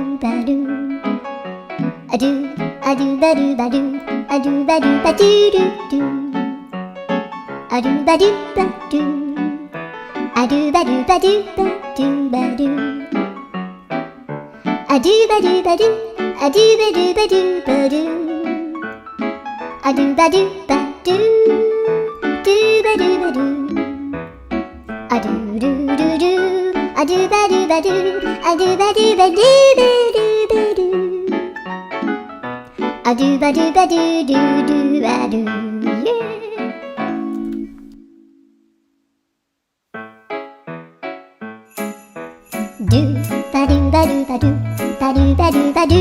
du ba du. A du, a du ba du ba du, a du ba du ba du du du. A du ba du ba du. A du ba du ba du ba du ba du. A du ba du ba du, a du ba du ba du ba du. A du ba du ba du, du ba du ba du. A du du du du, a du ba du ba du, a du ba du ba du ba du ba du. A du ba du ba du du du ba du. Du ba du ba du ba du, ba du ba du ba du